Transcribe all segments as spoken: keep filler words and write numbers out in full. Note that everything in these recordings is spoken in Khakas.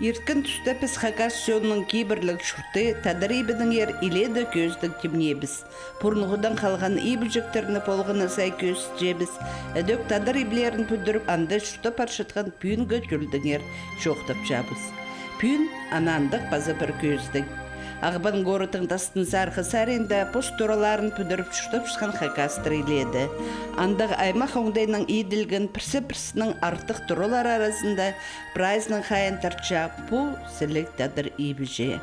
Ирткен туста піс хакас чонының кибірліг чурты, тадар ибінеңер илееде кӧзідіг тимнеебіс. Пурунғыдаң халған ибҷектерні полған на сай кӧзітчебіс. Ідӧк тадар иблерін пӱдіріп, анда чуртап парчатхан пӱӱнгі тӧлдеңер чоохтапчабыс. Пӱӱн аны андағ паза пір кӧзідіг. Ағбан городтың тастынзархы саринда пос тураларын пӱдіріп чуртапчатхан хакастар илееде. Андағ аймах оңдайнаң иділген пірсі-пірсінең артых туралар аразында прайзының хайиин тартча пу сіліг тадар ибҷе.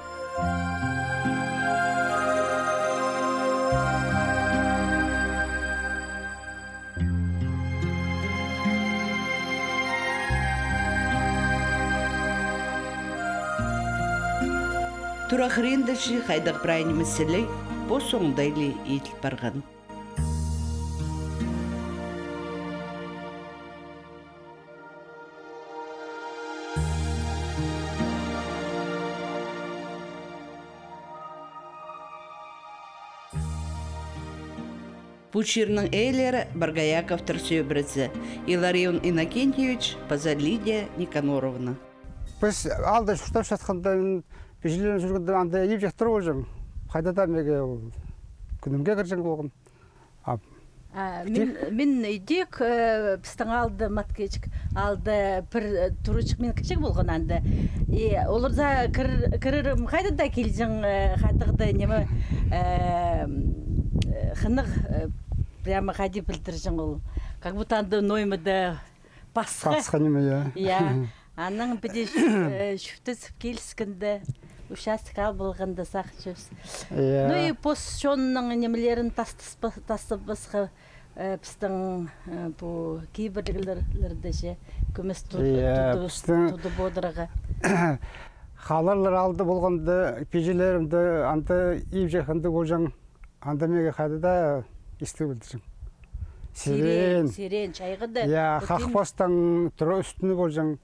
Тура хыринда чи хайдағ прай ниме сіліг, пос оңдай ла иділ парған. Пу чирнің ээлері Боргояковтар сӧбірезі, Иларион Иннокентьевич паза Лидия Никаноровна. Піс аалда чуртапчатханда, пиҷелерім чӧргенде, анда ибҷектер полҷаң. Хайда даа меге ол кӱнімге кірҷең полған. А, а, мин, мин идӧк, э, пістің аалда, Маткечік аалда пір, э, туручых, мин кічіг полған анда. И оларзар кір-, кірерім хайда даа килҷең, э, хайдағ-да ниме, э, м, э, хынығ, э, прямо хайди пілдірҷең ол. Как будто анда ноо ниме дее пасха. Пасха ниме, я. Я. Анаң піди чу-, э, чуртазып киліскенде, участок ал полғанда сағынчабыс. Я. Ну и пос чонның нимелерін тастаспа-, тастабасха, э, пістің, э, пу кибірлерде че кӧмес ту-, я, тудыбыс-, пістің тудып одырарға. Халарлар аалда полғанда, пиҷелерімде анда ибҷек андағ полҷаң. Анда меге хайда даа истіг пілдірҷең. Сирень, сирень, сирень, чайғыда. Я, пу тим- хах пастаң тура ӱстӱнде полҷаң,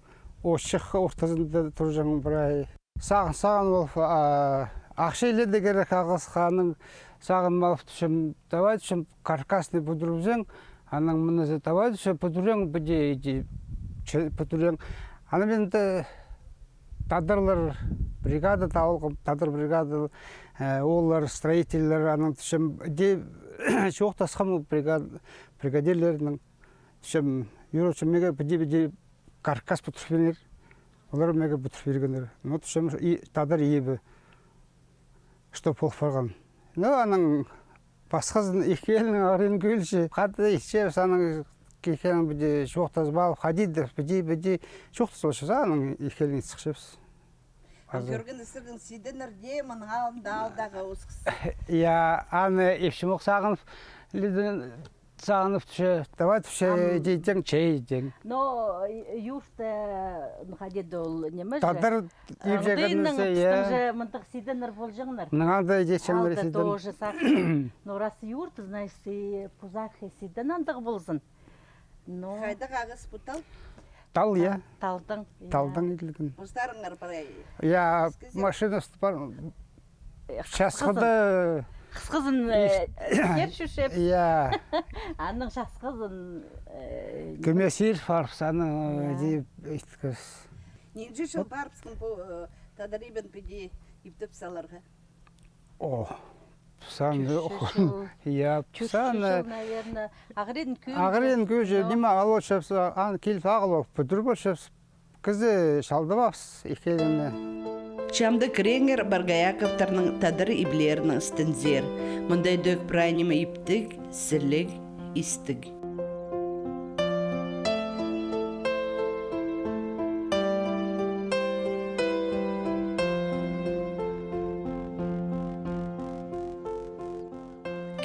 очых ортазында турҷаң прай. Сағын, сағын ол, а, ахча иледе кирек, ағас ханның сағын малып тӱсчем, давай тӱсчем, каркасны пӱдірібізең, анаң мыны за давай тӱсчем, пӱдірем, піди, иди, че-, пӱдірем. Аны мин дее тадарлар бригада таап алғам, тадар бригада, э, олар строительлер, анаң тӱсчем, иди, чоохтасхам ол бригад-, бригадирлернең. Тӱсчем, юрчем, меге піди, піди каркас пӱдіріп пиріңер. Олар меге пӱдіріп пиргеннер. Ну, тӱсчем, и, тадар ибі. Что пол парған. Ну, анаң пасхазын ікӧлең ағырин кӧлче. Хада итчебіс, анаң ікӧлең піди чоохтазып алып, хайди даа, піди, піди чоохтазып алчабыс, анаң ікӧлең ит сыхчабыс. Ам кӧрген сірернің сиденнер дее мының алнында аалдағы осхас. Я, аны ипчім ох сағынып, лиден сағынып тӱсче, давай тӱсче, ам, идең, чей идең. Но, э, юртта, ну, хайди даа ол ниме же. Тадар ибҷегеннер, ағдайның, я. Пістің же мындағ сиденнер полҷаңнар. Мынаңар да идеҷеңнер. Алда сиден тоже сағынып. Но раз юрт, значит, и пу сархы сиден андағ ползын. Но. Хайдағ ағас пу, тал? Тал, я. Та-, талдаң, я. Талдаң иділген. Постарыңар парай. Я, машина пар. Э, часхыда. Хысхызын, э, кер чӧрчебіс. Я. Аның часхызын, э, кӧмес ир парыбыс, анаң, э, я, дее иткебіс. Нинҷе чыл парыбысхан пу, э, тадар ибін піди иптеп саларға? О, пу саны, чӱс чыл. Я, пу саны, чӱс чыл, наверное. Ағырин кӧӧ. Ағырин кӧӧ, но, ниме, алып алчабыс, аны киліп ағыл алып, пӱдіріп алчабыс. Кізі чалдыбаабыс ікӧлеңні. Чамда кіреңер Боргояковтарның тадар иблерінең істензер. Мында ідӧк прай ниме иптіг, сіліг, истіг.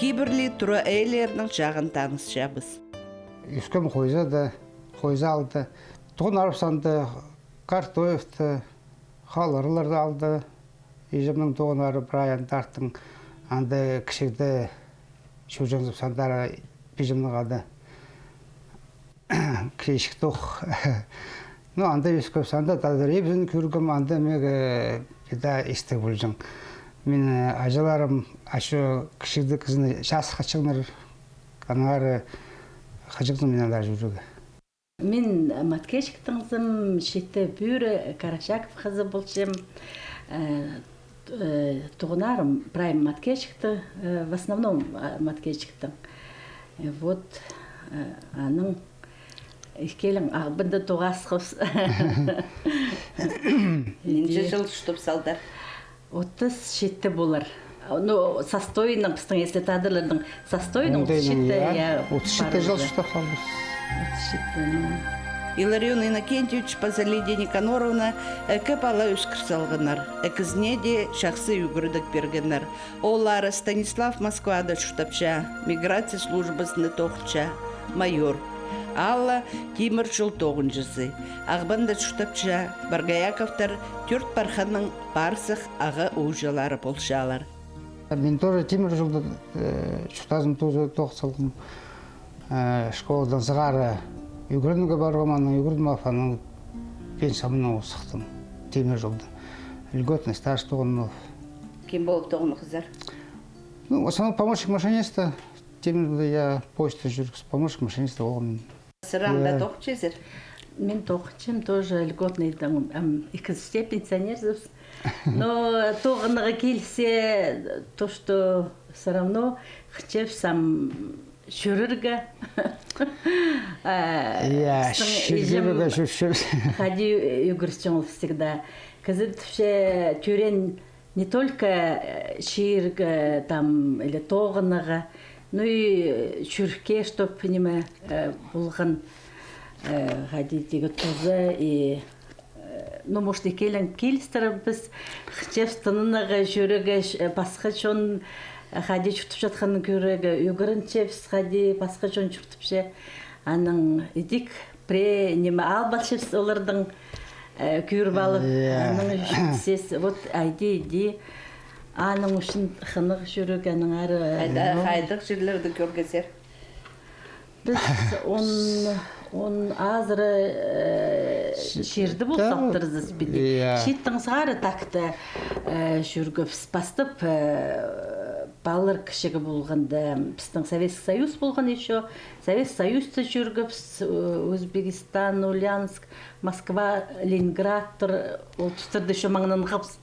Кибірлі тура ээлернің чағын танысчабыс. Ӧскем Хойзада, Хойзалда. Туғаннарыбыс анда Картоевта, Халарларда алда. Іҷемнің туғаннары прай анда артың, анда кічігде чӧрҷеңзіп, андар пиҷемнің ады Кречетух. Ну, анда ӧскебіс, анда тадар ибін кӧргем, анда меге, э, пида истіг полҷаң. Мин, э, аҷаларым, ачы кічігде кізіні часхаҷаңнар, аннаңар хаҷаңнар мин андар чӧрерге. Мин Маткечіктің ызым, читі пӱӱр, Карачаков хызы полчам. Э, т-, э, туғаннарым прай Маткечікті, э, в основном, а, Маткечіктің. Э, вот, э, анаң ікӧлең Ағбанда тоғасхабыс. Нинҷе чыл чуртап салдар? Отыс читі полар. Ну, састойнаң, пістің, если тадарларның састойнаң, отыс читі, я, отыс читі чыл чуртап салбыс. Отыс читі, ну. Илларион Иннокентьевич паза Лидия Никаноровна ікі пала ӧскір салғаннар. Ікізіне дее чахсы ӱгредіг пиргеннер. Ооллары Станислав Москвада чуртапча, миграция службазында тоғынча, майор. Алла — тимір чол тоғынҷызы. Ағбанда чуртапча, Боргояковтар тӧрт парханның парсах аға-ууҷалары полчалар. Мин тоже тимір чолда, э, чуртазым тоже тоғын салғам. Э, школадаң сығара ӱгренерге парғам, анаң ӱгреніп алып, анаң пенсияны сыхтым тимір чолда. Льготный стаж тоғынып алып. Кем полып тоғынғазар? Ну, в основном помощник машиниста, тимір чолда, я, поездта чӱргебіс, помощник машиниста полғам мин. Сірер анда тоғынчазар? Мин тоғынчам тоже льготныйдаң, ам, ікі степень пенсионерзібіс. Но тоғынарға килзе, то, что всё равно хынчабыс ам чӧрерге. А, я, пістің чӧрерге, іҷем чӧрчебіс. Хайди ӱгретчең ол всегда. Кізі тіпче, тӧреен не только, э, чирге, там, или тоғынарға, ну и, э, чӱрерге, чтоб ниме, э, полған, э, хайди тігі тузы и, э, ну, может, ікӧлең килістірербіс, хынчабыс тынанарға, чӧрерге, ш-, э, пасха чон, э, хайди чуртапчатханын кӧрерге, ӱгренчебіс, хайди пасха чон чуртапча. Анаң ідӧк пірее ниме алып алчабыс олардаң, э, кӧріп алып, я, анаң ӱчӱн сес, вот, айди, иди. Аның ӱчӱн хынығ чӱрек, анаң ары. Хайда, ну, хайдағ чирлерді кӧргезер? Піс он, он азыра, э, чирде полчатырбыс піди. Я. Читтең сығара так-та, э, чӱргебіс. Пастап, э, палалар кічіг полғанда, пістің Советский Союз полған ещё. Советский Союзта чӱргебіс, э, Узбекистан, Ульяновск, Москва, Ленинградтар, ол тустарда ещё маңнанғабыс.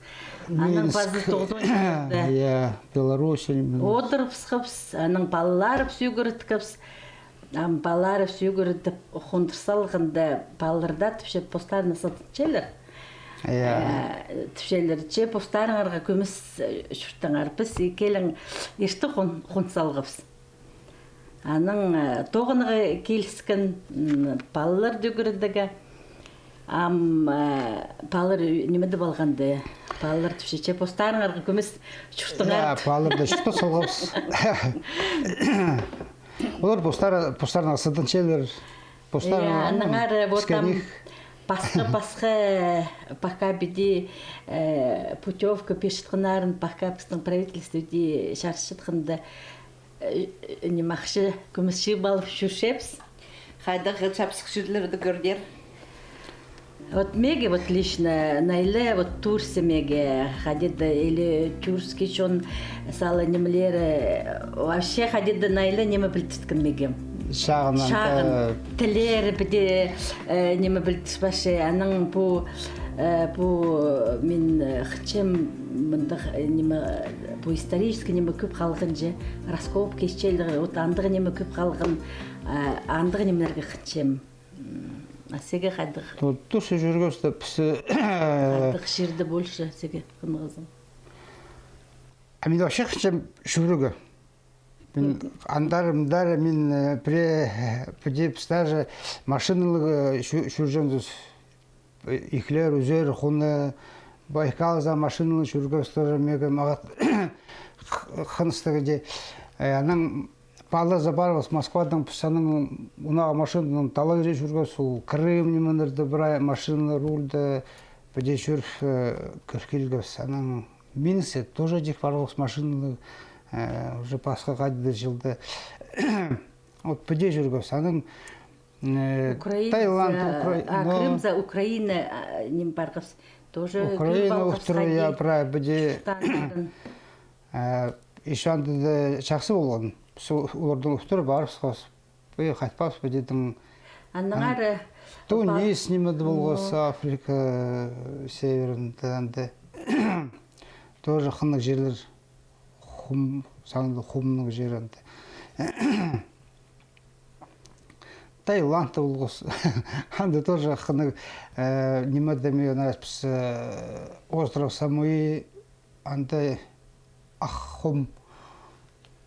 Анаң Минск. Пазы тоғызон чылларда. Я, Белоруссия, Минск. Одырыбысхабыс, анаң палаларыбыс ӱгреткебіс. Ам палаларыбыс ӱгредіп, хондыр салғанда, палалар даа тіпче, постарына сыдынчалар. Я. Э, тіпчелер, че постарыңарға кӧмес, э, чуртаңар. Піс ікӧлең ирте хон-, хон салғабыс. Анаң, э, тоғынарға киліскен, м, палаларды ӱгредерге. Ам, э, палалар ӱ-, ниме дее полғанда, палалар тіпче, че постарыңарға кӧмес чуртаңар. Я, палаларды чуртап салғабыс. Олар постары, постарына сыдынчалар, постары. Я, анаң ары, вот там пасха, пасха, пока піди, э, путёвка пирчеткеннерін, пока пістің правительство піди чарысчатханда, э, ниме, ахча, кӧмес чыып алып чӧрчебіс. Хайдағ чапсых чирлерді кӧрдер? Вот меге, вот лично, найлы, вот турция меге, хайди-да, или тюркский чон сала нимелері, вообще хайди-да найлы ниме пілдірткен меге. Чағын, чағын, э, тіллері піди, э, ниме пілдірче, анаң пу, э, пу, мин, э, хынчам, мындағ, э, ниме, пу исторический ниме кӧп халғанҷа, раскопка итчелер, вот андағ ниме кӧп халған, э, андағ нимелерге хынчам. М, а сірерге хайдағ? Тут тоже чӱргебіс, піс хайдағ чирде больше сірерге хынығ ызың? А мин вообще хынчам чӱрерге. Мин андар-мындар, мин, э, пірее, э, піди піс даже машиналығ, э, чӱ-, чӱрҷеңбіс. Э, ікілер, ӱзер, хунны, Байкалзар машиналығ чӱргебіс тоже, меге мағат х-, хыныстығ иди. Э, анаң палазар парғабыс Москвадаң, піс анаң унаға машинадаң талайҷа чӱргебіс, ол Крым нимелерде прай машиналығ, рульда, піди чӱріп, э, кӧр килгебіс. Анаң Минскке тоже тик парғабыс машиналығ, э, уже пасха хайди-да чылда. Вот піди чӱргебіс. Анаң, э, Украина, Таиланд, за, Укра-, а, но Крым за Украина, а, ниме парғабыс. Тоже Украина кӧр алғабыс, уттур, я, хайди прай, піди. Чуртааннарын. Э, ещё анда даа чахсы полған. Піс олардаң уттур парыбысхабыс. Пу хатпас, пу дедім. Анаң ары Тунис нимеде полғабыс, Африка, э, северінде, анда. Тоже хынығ чирлер. Хум, саңда хумның чирінде. Таиландта полғабыс. Анда тоже хынығ, э, нимеде, мин, э, остров Самуи, анда ах хум.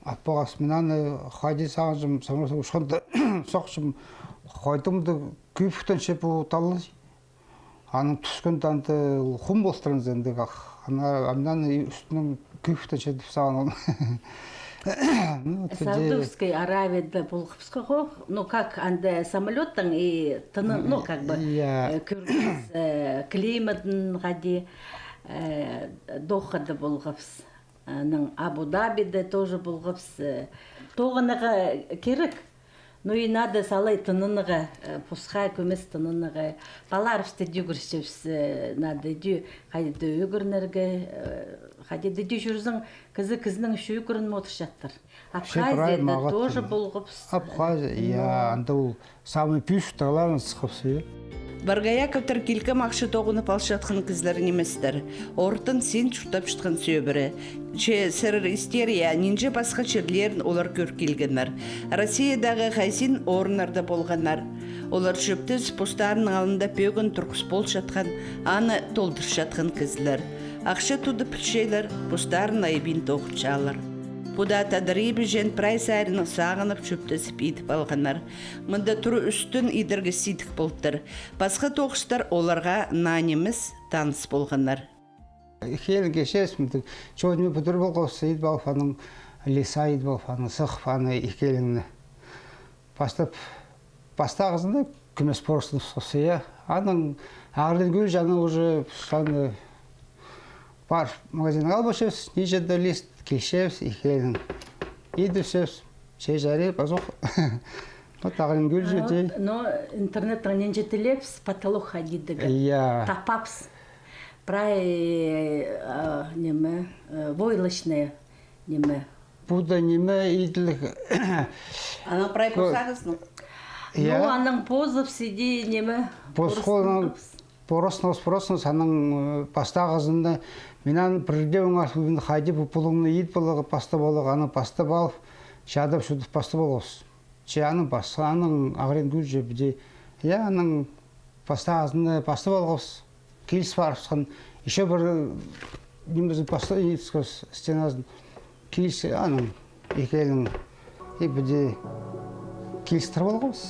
Аппағас, мин аны хайди сағынчам, самолёт учханда сохчам, хайдағ-да кӧбіктенче пу таллай. Анаң тӱскенде анда хум полтырған зе, андағ ах. Ана, аннаң ӱстӱнең кӧбіктенче тіп сағынғам. Ну, вот. Саудовская Аравияда полғабысха хох. Ну, как, анда самолёттаң и тыны, ну, как бы, э, кӧргебіс, э, климатын хайди, э, Дохада полғабыс. Анаң Абу-Дабиде тоже полғабыс, э, тоғынарға кирек. Ну и надо салай тынынарға, э, пасха кӧмес тынынарға. Палаларыбысты даа ӱгренчебіс, э, надо даа хайди ӱгренерге, э, хайди даа чӧрзең, кізі кізінің ӱчӱн ӱгреніп одырчатыр. Абхазияда тоже полғабыс. Абхазия, я, анда ол самый пӱӱс тааларына сыххабыс, я. Боргояковтар килкім ахча тоғынып алчатхан кізілер ниместер. Ортын син чуртапчатхан сӧбіре. Че сірер истер, я, нинҷе пасха чирлерін олар кӧр килгеннер. Россиядағы хайзы-да орыннарда полғаннар. Олар чӧптес постарының алнында пӧгін турғыс полчатхан, аны толдырчатхан кізілер. Ахча тудып пілчелер, постарын айабин тоғынчалар. Пу даа тадар ибіҷен прай саринаң сағынып, чӧптезіп идіп алғаннар. Мында тура ӱстӱн идерге сидік полтыр. Пасха тоғыстар оларға наа нимес, таныс полғаннар. Ікі хыйалнаң килчебіс, мындағ чоон ниме пӱдіріп алғабыс, идіп алып, анаң леса идіп алып, анаң сығып, аны ікі хыйалнаң. Пастап, пастағызында кӧмес поросны сосса, я. Анаң ағырин кӧрче, анаң уже аны пар магазинға алыбысчабыс, нинҷе-де лист, килчебіс, ікі хыйалнаң идібісчебіс, че чарир, пазох. Вот ағырин кӧрче. Вот, но интернеттең нинҷе тілебіс, потолок хайди идерге. Я. Таппабыс. Прай, э, ниме, э, войлочная ниме. Пу даа ниме иділіг. Анаң прай пос ағызын. Я. Ну, анаң позыбыс иди ниме. Пос хол, анаң поросны, поросны, анаң, э, пастағызында, мин аны пірдее оңар, хайди пу пулуңны идіп аларға, пастап аларға, аны пастап алып, чадап-чудап пастап алғабыс. Че анаң пасха, анаң ағырин кӧрче піди. Я, анаң пастағызында пастап алғабыс. Киліс парыбысхан, ещё пір, э, нимезін пастап, стеназын. Киліс, анаң, ікі хыйалнаң, и піди килістіріп алғабыс.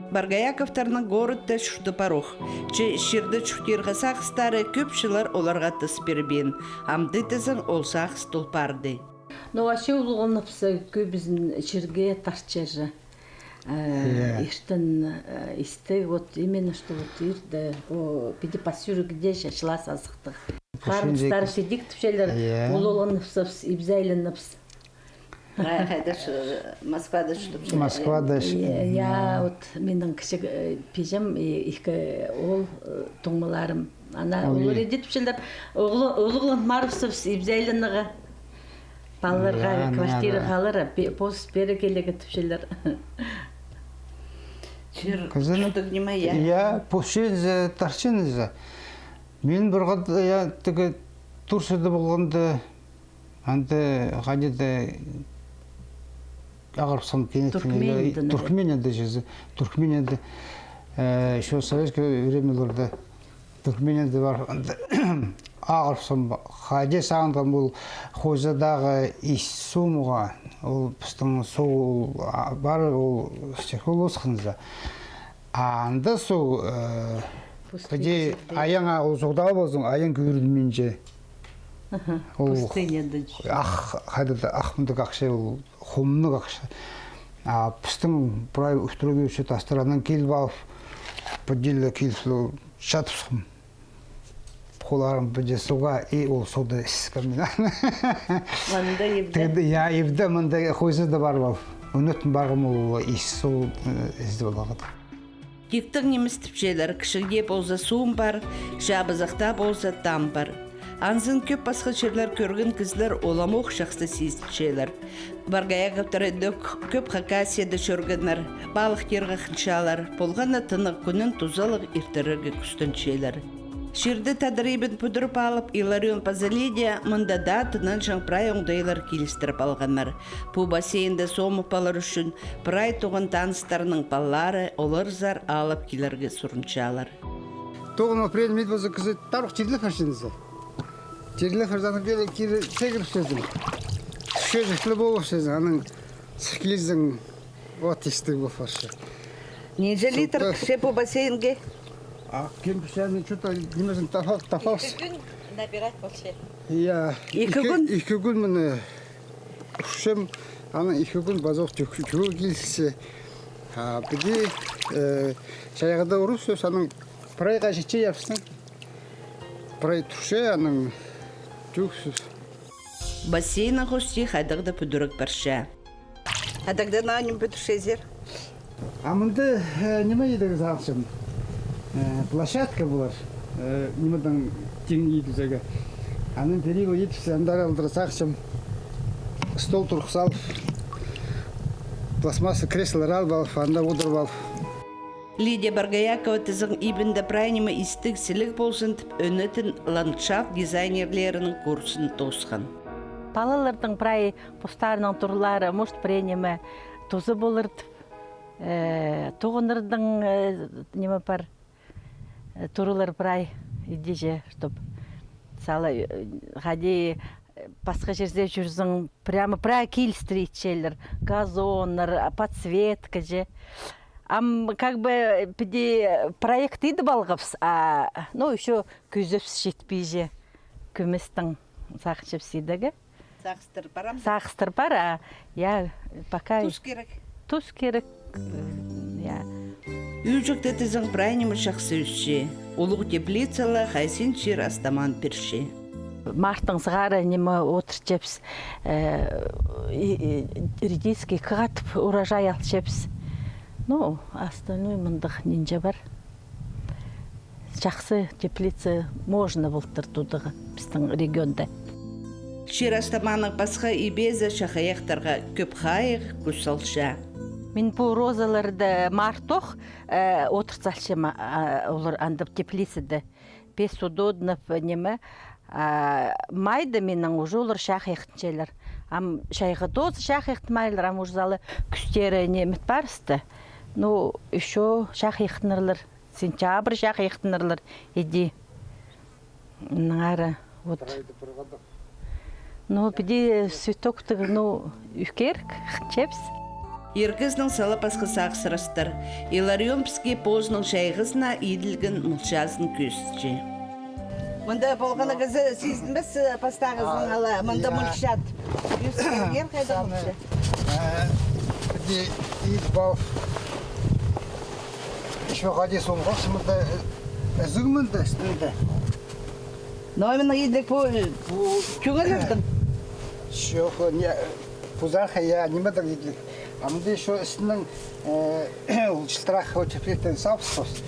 Боргояковтарның городта чурты парох. Че чирде чуртирға сағыстары кӧп чыллар оларға тыс пирбеен. Амды тізең ол сағыс тол парды. Но вообще улуғланыбыс кӧбізін чирге тартчазы. Э, иртен, э, истіг, вот именно что вот ирде, о, піди пас чӧрерге дее чылаас азыхтығ. Харбыстар сидік тіпчелер, улуғланыбыс, ибзі айланыбыс. Хайда, Москвада чуртапча. Москвада. Э, я, вот минің кічіг, э, пиҷем, э, ікі оол, э, туңмаларым. Ана олар идіп чӧрчелер, улуғланып парыбысчабыс ибзі айланарға. Палаларға квартира халар, пос пеер килерге тіпчелер. Чир кізінің чуртығ ниме, я? Я, пос чирінзер, тартчаңзар. Мин пір хат, я, тігі Турцияда полғанда, анда хайди-да ағырыбысхан кенеттен. Туркменияда, наверное. Туркменияда чізе. Туркменияда, э, ещё советский времяларда Туркменияда пар, анда ағырыбысхам, хайди сағынғам, ол хозядағы ис суумға, ол пістің суу, а, пар, ол стекло осханза. А анда суу, э, піди аяңа ол суғда ползаң, аяң кӧрінминче. Аха, ол пустыняда. Ах, хайда-да, ах, мындағ ахча ол. Хумнығ ахча. А пістің прай ӱстӱрге ӱчӱ тастыраннаң киліп алып, піди ле киліп, ол чатыбысхам. Холларым піди суға, и ол суғда іскем мин. Мында ибде? Тігі, я, ибде, мында хозяда парып ал. Ӱнетін парғам ол ис, суу, э, ізде поларға. Тиктең нимес тіпчелер, кічігде полза суум пар, чабызахта полза там пар. Анзын кӧп пасха чирлер кӧрген кізілер уламох чахсы сизінчелер. Боргояковтар ідӧк кӧп Хакасияда чӧргеннер, палыхтирға хынчалар, полған на тынағ кӱнін тузалығ иртірерге кӱстенчелер. Чирді тадар ибін пӱдіріп алып, Иларион паза Лидия мында даа тынанҷаң прай оңдайлар килістіріп алғаннар. Пу бассейнде сомып алар ӱчӱн прай туған таныстарының палалары оларзар алып килерге сурынчалар. Тоғынма пірее мин болза кізі тарох чирлеп парчазың. Чирлеп парчазың, кире, кире сегіріпчезің. Тӱсчезің, хлебовчезің, анаң сых килзең, вот истіг пол парча. Нинҷе литр кірче пу бассейнге? А кем пісче, аны что-то нимезін тапал, тапал. Ікі кӱн набирать полча. Я. Ікі кӱн? Ікі кӱн мыны ӱрчем, анаң ікі кӱн пазох тӧк-, тӧк килісче. А піди, э, чайғыда урус сӧс, анаң прайға читче чапсаң. Прай турча, анаң тӧк сӧс. Бассейннің хости хайдағ-да пӱдіріг парча. А тогда на нем пӱдірчезер? А мында, э, ниме идерге сағынчам. Э, площадка полар. Э, нимедең тиң идібізерге. Анаң перила идібіс, андар алдыра сағынчам. Стол турғыс алып, пластмасса креслолар алып алып, анда одырып алып. Лидия Боргоякова тізең ибінде прай ниме истіг, сіліг ползын тіп, ӧнетін ландшафт дизайнерлерінің курсын тоосхан. Палаларның прай постарының турлары, может, пірее ниме туза полар тіп, э, тоғынарның, э, ниме пар, э, турлар прай идеже, чтоб сала, э, хайди, э, пасха чирзер чӧрзең, прямо прай килістіре итчелер, газоннар, а, подсветка же. Ам, как бы, піди проект идіп алғабыс, а, ну, ещё кӧзебіс, читпинче, кӧместең, сағынчабыс идерге. Сағыстар пар ам? Сағыстар пар, а, я, пока. Тус кирек. Тус кирек, э, я. Ӱй-чӱктер тізең прай ниме чахсы ӧсче. Улуғ теплицала хайзын чир астамаан пирче. Марттаң сығара ниме одырчабыс, э, и, и, редиска кығатып, урожай алчабыс. Ну, остальной мындағ нинҷе пар. Чахсы теплица можно полтыр тударға пістің регионда. Чир астамааның пасха ибезі чахайахтарға кӧп хайығ кӱс салча. Мин пу розаларды мартох, э, одырт салчам, а, олар анда теплицада. Пес удобно, ниме, а, майда минің уже олар чахайахтанчалар. Ам чайғы тооза чахайахтанмайлар, ам уже сала кӱстері ниме парысты. Ну, ещё чахайахтанарлар. Сентябрь чахайахтанарлар, иди. Мыннаң ары, вот. Ну, піди цветоктығ, ну, ӱкерік, чепс. Ир кізінің сала пасха сағыстары. Иларион піске позының чайғызына иділген мылчазын кӧзітче. Мында полған кізі сизінмес, э, пастағызын ала, мында мылчат. Кӧзіткен хайда мылча. Э, піди ит пал. Ещё хайди сомғас мында, э, ізіг мында, істінде. Но именно идлік пу, пу тюгенердің. Чох, не, пу зарха, я, нимедең идлік. А мында ещё істінің, э, ол чылтырах, вот, теплицаның сабысхос.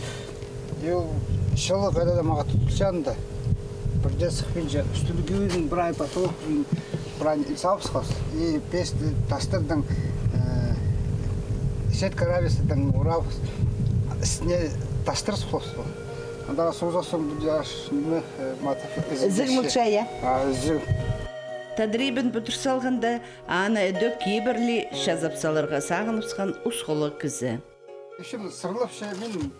И ол чылы, когда да мағаа тутылчаанда. Пірдее сыхпинча, ӱстӱлігін прай, потолок прай сабысхос. И пес тастардаң, э, сетка рависадаң урабыс. Істіне тастар сыххос. Анда соза соң, піди аш, ниме, э, матап, ізіг мылча, я? А, ізіг. Тадар ибін пӱдір салғанда, аны ідӧк кибірлі чазап саларға сағыныбысхан ус холлығ кізі. Ӱчӱн сырлапча мин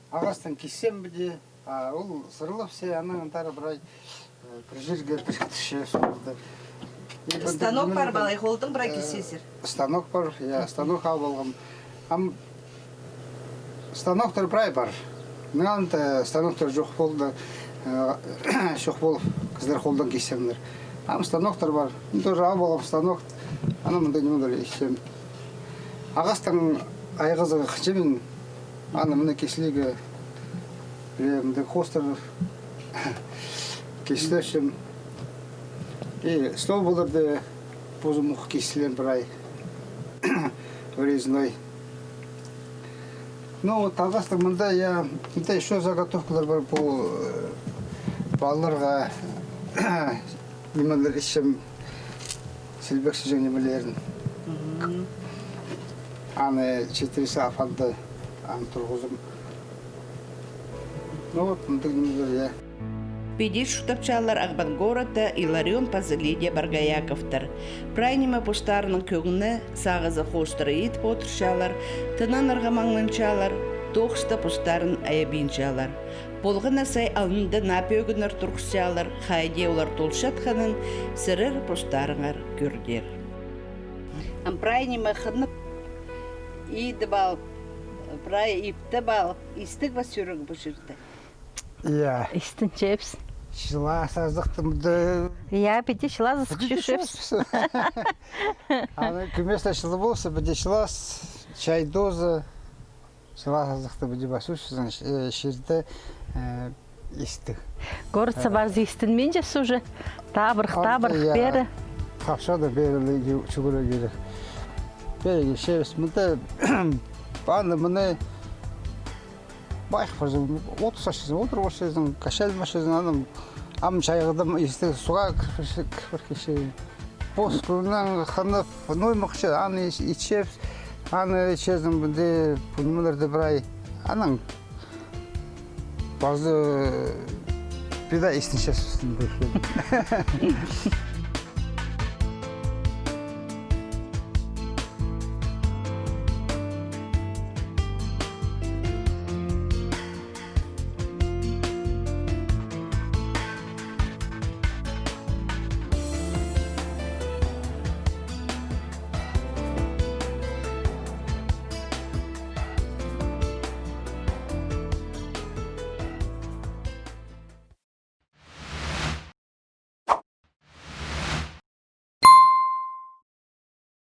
ағастаң кисчем піди, а ол сырлапча, анаң андары прай, э, пір чирге піріктірче, соларды. Станок пар ба, алай холдаң прай кисчезер? Станок пар, я, станок алып алғам. Ам станоктар прай пар. Мыннаң анда станоктар чох полды, э, чох полып, кізілер холдаң кисчеңнер. Ам станоктар пар. Мин тоже алып алғам станок. Ана мында ниме пар, исчем. Ағастаң айғазығ хынчам мин. Аны мына кислиге, э, мында хостар кислепчем. И стол поларды позым ох кислеем прай. Вырезной. Ну, вот ағастаң мында, я, мында ещё заготовкалар пар, пу, э, Палаларға нимелер исчем, сілбекчеҷең нимелерін. Мгм. Аны читіре сал, фанды, аны турғызым. Ну вот, мындағ нимелер, я. Піди чуртапчалар Ағбан городта Иларион паза Лидия Боргояковтар. Прай ниме постарының кӧңні, сағызы хоостыра идіп одырчалар, тынанарға маңнанчалар, тоғыс та постарын айабинчалар. Полған на сай алнында наа пӧгіннер турғысчалар, хайди олар толчатханын сірер постарыңар кӧрдер. Ам прай ниме хынып, идіп алып, прай иптеп алып, истіг ба сӱріг пу чирде? Я. Истінчебіс. Чылас азыхтым да. Я, піди чылас азых чӧрчебіс. Аны кӧмес ле чылы полза, піди чылас, чай доза. Чылас азыхты піди пасчазың, э, чирде, э, истіг. Городта парза истінминчебіс уже. Табырах, табырах, я, пеер. Хапчада пеер ле чӱгӱрерге кирек. Пеер килчебіс. Мында аны мына Байых парзың, одырчазың, одырыбысчазың, качалбысчазың, анаң ам чайғыдым, истіг суға кір-, кір-, кірче. Пос кӱннең хынып, ноо нимеҷе, аны ис-, итчебіс, аны итчезің, піди, пу нимелерні прай. Анаң пазы пида истінчебіс.